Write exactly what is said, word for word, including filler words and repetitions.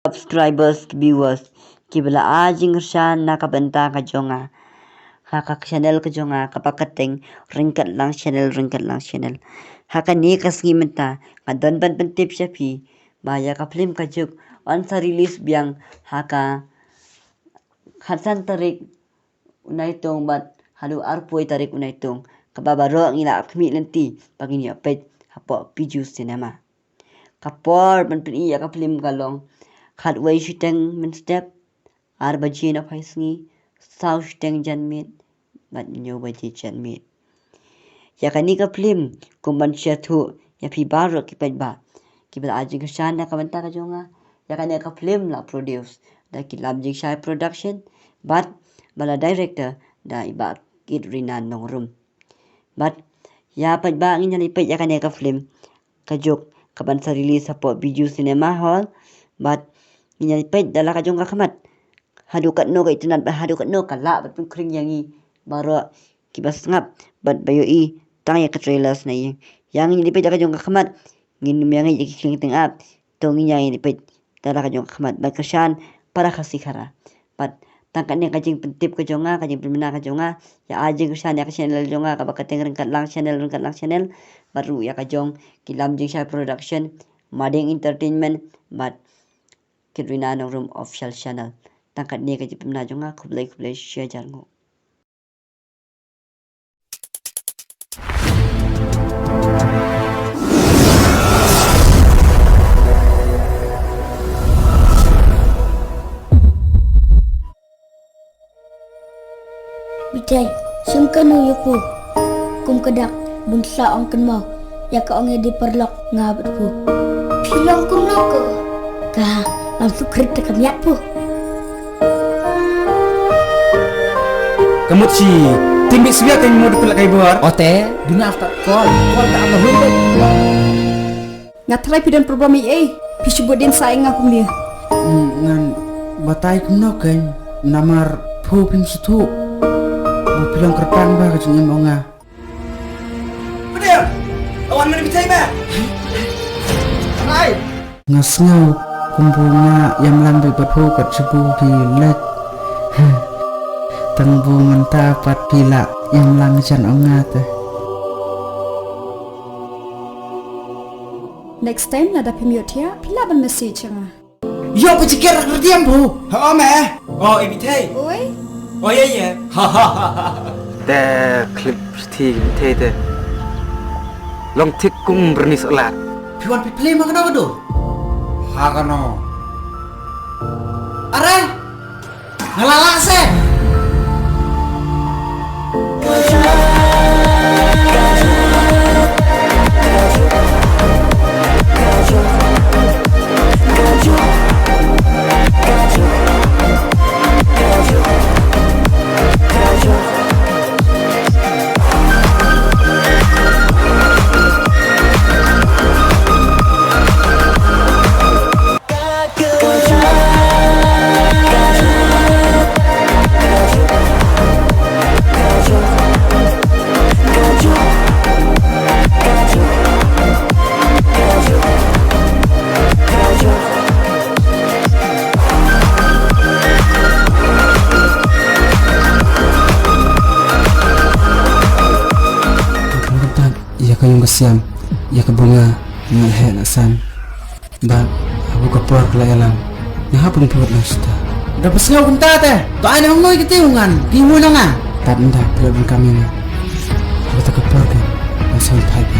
Subscribers, viewers, kiba la ai jingkyrshan na ka bynta ka jong nga ha ka channel ka jong nga kaba kyrteng Ryngkat Lang Channel, Ryngkat Lang Channel. Ha kane ka sngi mynta nga don ban pyntip sha phi ba ïa ka film Ka Juk yn sa release biang ha ka khatsan tarik u Naitung bad haduh arphew tarik u Naitung, kaba baroh ngi la khmih lynti ba ngin ïa peit hapoh Bijou Cinema. Ka por ban pyni ïa ka film ka long khatwei shiteng mynstep, ar baje na phai sngi, saw shiteng janmiet bad hynñiew baje janmiet. Ïa kane ka film kum ban sngewthuh ïa phi baroh ki paidbah kiba la ai jingkyrshan na ka bynta ka jong nga. Ïa kane ka film la produce da ki Lam Jingshai Production bad ba la director da i Bah Kitrina Nongrum. Bad ïa paidbah, ngin ïa peit ïa kane ka film Ka Juk kaban sa release hapoh Bijou Cinema Hall. Bad ngin ïa peit da la ka jong ka khmat haduh katno ka itynnad bad haduh katno ka lah ban pynkhreh ïa ngi baroh kiba sngap bad ba ïohi tang ïa ka trailer na ïing. Ïa ngin ïa peit da ka jong ka khmat, ngin ym ïa ngeit ïa ki khlieng tyngab. To ngin ïa ngeit peit da la ka jong ka khmat bad kyrshan para Khasi Khara. Bad tang katne ka jingpyntip ka jong nga, ka jingpynbna ka jong nga. Ïa ai jingkyrshan ïa ka channel jong nga kaba kyrteng Ryngkat Lang Channel, Ryngkat Lang Channel. Bad ruh ïa ka jong ki Lam Jingshai Production, Mading Entertainment bad Kitrina Nongrum Official Channel. Tang katne ka jingpynbna jong nga, khublei khublei shihajar nguh. Bitai, sim kano ïa phu. Kum ka dak bun sa ong kynmaw. Ïa ka ong ïa dei paralok nga bad phu. Phi long kumno ko? Ka lam sukrit te ka miat phu. Ka mut shi, tim bit sibia ka mut pela kai bor. Ote, duna after call, call ta ama hul. Nga trai phi don problem ei ei, phi shu bud din sa ïa nga kumne. Hmm, ngan batai kumno kein, namar phu phim suthu. Ba phi long kyrpang ba ka jingim ong nga. Pdem! Awan mane bitai me! Ngai! Nga sngew kumbu nga ïam lang bad phu kat shabu ki lek. Tang bu mynta pat ki la ïam lang jan ong nga te. Next time lada phim ïoh thiah, phi lah ban message ïa nga. Ïoh phi jiker rak rdiam phu. Ha, o me. O, i bithei. Oi. O, ye, ye. Ha, ha, ha, ha. Te khlip shi bithei te. Long thik kum byrni solar. Phi wan phi plie ma kano ka dur? Ha kano? Are? Nga la lah se. Ïa ka ïung ka siam, ïa ka bunga, nga la heh la san. Bad haba ka por ka la ïalam, nga hap ban pynbud lang shuta. Da ba sngew kumta te, to ai na ngan noi kati u ngan, phi mui na nga. Tad ynda phi la ban kam ïa nga. Haba ta ka por ka, nga sa ban phai ka.